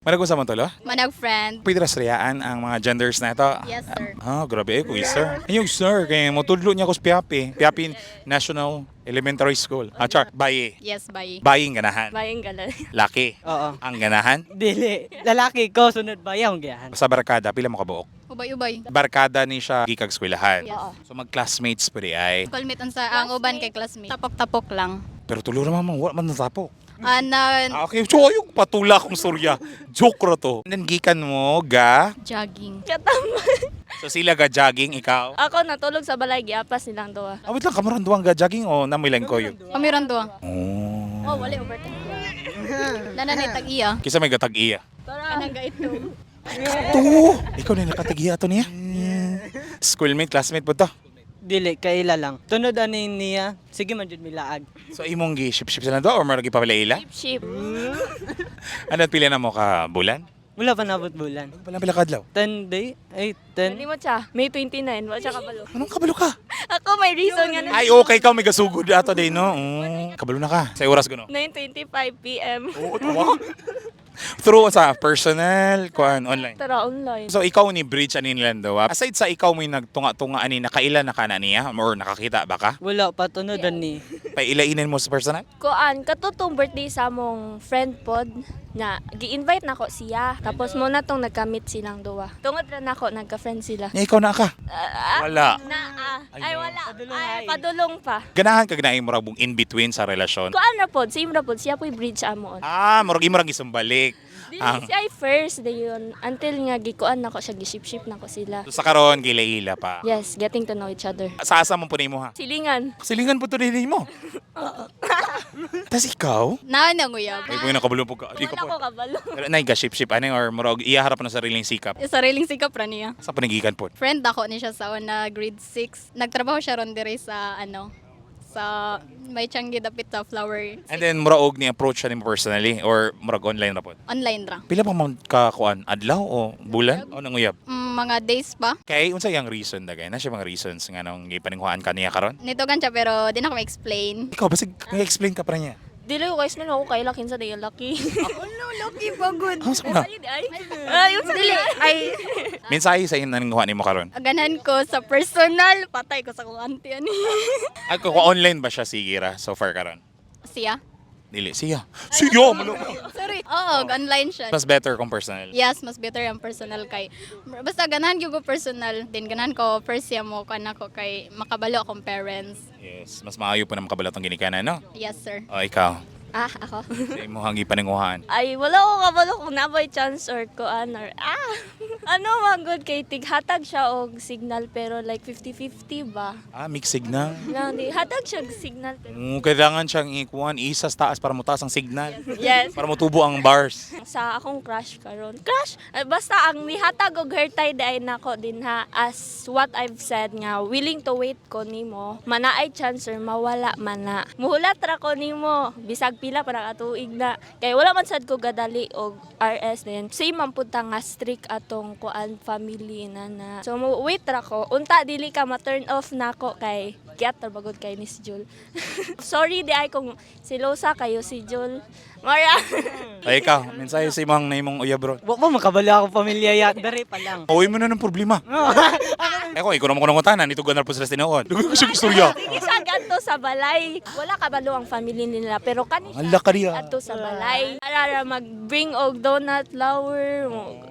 Manag sa man tolo? Manag friend. Pwede rastriyaan ang mga genders na ito. Yes, sir. Ah, grabe eh, kuy sir. Ayun, sir, kaya motudlo niya ko sa Piapi. Piapi National Elementary School. Ah, char, bayi. Yes, bye. Baying ganahan. Bayang galan. Laki. Oo. Ang ganahan. Dili. Lalaki ko, sunod ba yung giyahan? Sa barkada, pila mo kabuok? Ubay-ubay. Barkada ni siya gikag eskwelahan. Yes. So mag-classmates pwede ay. Schoolmate ang sa ang uban kay classmate. Tapok-tapok lang. Pero tulo naman mo, wala man natapok. Ana Ah, okay, so ayong patula kong surya. Joke ra to. And then gikan mo ga. Jogging. Katama. So sila ga jogging, ikaw. Ako natulog sa balay, giapas nilang duha. Ah, wait lang, kamuran duwang ga jogging o namoy lang ko yun? Kami ron duwa. Oh. Oh, wala overtime. Nana na tag-iya. Kisa may gatag-iya. Kanang gaito. To! Ikaw na nakatag-iya to niya. Schoolmate, classmate po to. Dili, kaila lang. Tunod ani niya, sige man jud milaag. So imong gi ship ship sila do or maragi pa ila? Ship. Ano pila na mo ka bulan? Wala pa nabot bulan. Wala pila ka adlaw. 10 day? Ay, 10. Dali mo siya. May 29. Wala siya kabalo. Anong kabalo ka? Ako may reason nga na. Ay, okay ka, may gasugod ato day, no? Kabalo na ka. Sa oras gano. 9:25 p.m. Oo, tuwa. Through sa personal, kuan, online. Tara, online. So ikaw ni Bridge ani nilang daw. Aside sa ikaw may nagtunga-tunga ani, nakaila na ka na niya or nakakita ba ka? Wala pa, tunod ani. Pailainin mo sa personal? Kuan, katutong birthday sa among friend pod na gi-invite nako siya. Tapos mo na tong nagka-meet silang duha. Tungod ra nako nagka-friend sila. Nya ikaw na ka. Ah, Wala. Na ah. Ay, Ay, no. wala. Padulong Ay, ay. padulong pa. Ganahan ka ganahin murag bung in between sa relasyon. Kuan ra pod, same ra pod siya po'y bridge amon. Ah, murag imo rang isumbalik. Dili Ang siya ay first dayon until nga gikuan nako siya, gi-ship-ship nako sila. So, sa karon gilaila pa. Yes, getting to know each other. Sa asa mo po nimo ha? Silingan. Silingan po to din mo. Tas ikaw? Na nang uyab. Ay, kung nakabalo po ka. Di ka Wala po. ko kabalo. Pero nay ga ship ship ani or murag iyaharap na sariling sikap. Sariling sikap ra niya. Sa panigikan po. Friend ako ni siya sa una grade 6. Nagtrabaho siya ron dire sa ano sa may Changi dapit sa flower. And then murag ni approach siya nimo personally or murag online ra po. Online ra. Pila pa man ka kuan adlaw o bulan o nanguyab? Mga days pa. Kay unsa yang reason dagay? Na siya mga reasons nga nang gipaninghuan ka niya karon? Nito gan siya pero di na ako ma-explain. Ikaw basig explain ka pa niya. Dili ko guys man ako kay lakin sa dayon laki. Ulo, lucky pa good. Ang sa na. Ay, ay. Ay, unsa Dili, ay, Mensahe sa iyong naninghuan nimo karon. ganahan ko sa personal. Patay ko sa kong auntie ani. Ay kung online ba siya sige ra so far karon? Siya? Dili siya. Siya malo. Sorry. Oo, online siya. Mas better kung personal. Yes, mas better ang personal kay basta ganahan gyud ko personal din, ganahan ko first siya mo kan ako kay makabalo akong parents. Yes, mas maayo po na makabalot ang ginikanan, no? Yes, sir. O ikaw, Ah, ako. sa imong gipaninghuan. Ay, wala ko kabalo kung nabay chance or kuan or ah. Ano man good kay tighatag siya og signal pero like 50-50 ba? Ah, mixed signal. Na, di hatag siya og signal pero Kailangan siyang ikuan isa sa taas para mutaas ang signal. Yes. Para motubo ang bars. Sa akong crush karon. Crush! Ay, basta ang nihatag og hair tie di ay nako din ha, as what I've said nga willing to wait ko nimo. Manaay chance or mawala man na. Muhulat ra ko nimo bisag pila para ka tuig na. Kay wala man sad ko gadali og RS din. Same man pud ta nga strict atong kuan family na na. So mo wait ra ko. Unta dili ka ma-turn off nako kay kiyat ra bagod kay ni si Jul. Sorry di ay kung silosa kayo si Jul. Mara. Ay ikaw, mensahe sa imong na imong uyab bro. Wa pa makabalo ako pamilya ya, dere pa lang. Uwi mo na ng problema. Eh ko, ikaw naman ko nang utanan, ito ganar po sila sa tinuod. Dugo ko siya istorya. Sige siya gadto sa balay. Wala kabalo ang family nila pero kani Ang laka niya. adto sa balay. Arara mag-bring og donut, flower,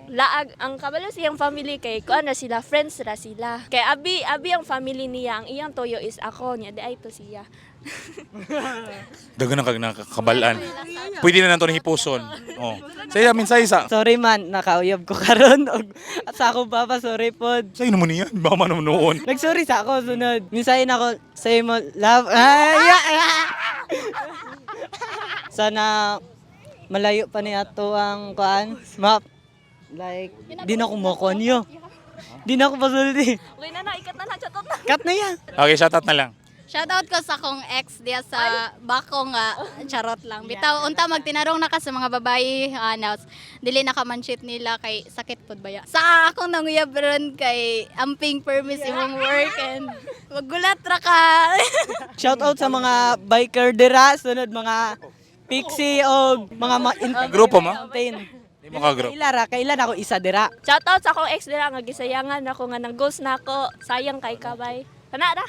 laag ang kabalo siyang family kay kuan na sila, friends ra sila. Kay abi abi ang family niya, ang iyang toyo is ako niya di ay to siya. Dagan ang kag nakakabalan. Pwede na nato ni hipuson. Oh. Saya mensahe sa Sorry man, nakauyab ko karon og sa akong papa, sorry pod. Sa'yo naman niyan, mama naman noon. Nagsorry sa ako sunod. Minsan ako say mo love. Ay, yeah, ah! Sana malayo pa ni ato ang kuan map. Like, di na ako makuan niyo. Di na ako pasulti. Okay na na, ikat na na, chatot na. Cut na yan. Okay, shoutout na lang. Shoutout ko sa akong ex diya sa bako nga charot lang. Bitaw unta magtinarong na ka sa mga babae ano, dili na ka man-cheat nila kay sakit pud baya. Sa akong nanguyab ron kay amping permis imong work and magulat ra ka. Shout out sa mga biker dira, sunod mga pixie o mga Grupo mo? mountain. Di mo ka-group. Kaila ra, kaila na ako isa dira. Shoutout sa akong ex dira nga gisayangan ako nga nang ghost na ako. Sayang kay kabay. Kana ra.